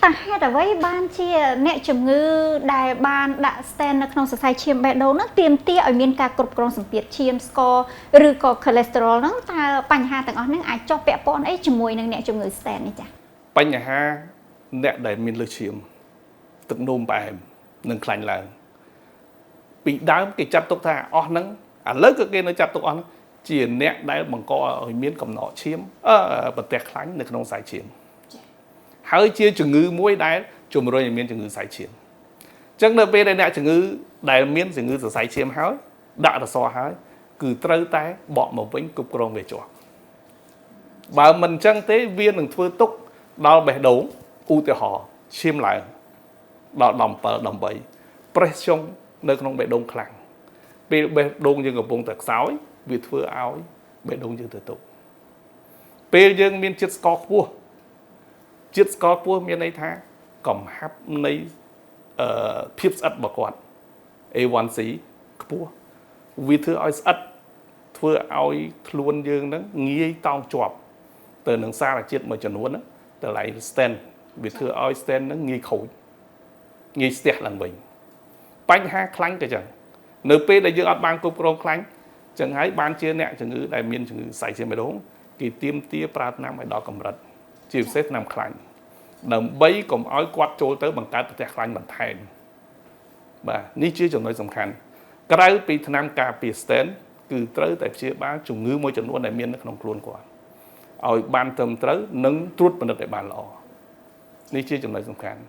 តើហេតុអ្វីបានជាអ្នកជំងឺដែលបានដាក់ stent នៅក្នុងសរសៃឈាមបេះដូងហ្នឹងទាមទារឲ្យមានការគ្រប់គ្រងសម្ពាធឈាមស្ករឬក៏ cholesterol ហ្នឹងតើបញ្ហាទាំងអស់ហ្នឹងអាចចុះពាក់ព័ន្ធអីជាមួយនឹងអ្នកជំងឺ stent នេះចា៎? បញ្ហាអ្នកដែលមានលើសឈាមទឹកនោមផ្អែមនិងខ្លាញ់ឡើងពីដើមគេចាត់ទុកថាអស់ហ្នឹងឥឡូវក៏គេនៅចាត់ទុកអស់ហ្នឹងជាអ្នកដែលបង្កឲ្យមានកំណកឈាមអឺប្រទះខ្លាញ់នៅក្នុងសរសៃឈាមហើយជាជំងឺមួយដែលជំរុញឲ្យមានជំងឺសរសៃឈាមអញ្ចឹងនៅពេលដែលអ្នកជំងឺដែលមានជំងឺសរសៃឈាមហើយដាក់រសហើយគឺត្រូវតែបកមកវិញគ្រប់គ្រងវាជាប់បើមិនអញ្ចឹងទេវានឹងធ្វើទុកដល់បេះដូងឧទាហរណ៍ឈាមឡើងដល់17 18 pression នៅក្នុងបេះដូងខ្លាំងពេលបេះដូងយើងកំពុងតែខ្សោយវាធ្វើឲ្យបេះដូងយើងទៅទុកពេលយើងមានជាតិស្ករខ្ពស់ជាតិស្ករខ្ពស់មានន័យថាកំហាប់នៃអឺភាពស្អិតរបស់គាត់ A1C ខ្ពស់វាធ្វើឲ្យស្អិតធ្វើឲ្យខ្លួនយើងហ្នឹងងាយតោងជាប់ទៅនឹងសារជាតិមួយចំនួនហ្នឹងទៅឡៃ stent វាធ្វើឲ្យ stent ហ្នឹងងាយខូចងាយស្ទះឡើងវិញបញ្ហាខ្លាញ់ក៏ចឹងនៅពេលដែលយើងអត់បានគ្រប់គ្រងខ្លាញ់ចឹងហើយបានជាអ្នកជំងឺដែលមានជំងឺសៃឈាមបេះដូងគេទាមទារប្រើថ្នាំឲ្យដល់កម្រិតជាពិសេសថ្នាំខ្លាញ់ដើម្បីកុំឲ្យគាត់ចូលទៅបង្កើតប្រទះខ្លាញ់បន្ថែមបាទនេះជាចំណុចសំខាន់ក្រៅពីថ្នាំការពារ stent គឺត្រូវតែព្យាបាលជំងឺមួយចំនួនដែលមាននៅក្នុងខ្លួនគាត់ឲ្យបានត្រឹមត្រូវនិងត្រួតពិនិត្យឲ្យបានល្អនេះជាចំណុចសំខាន់។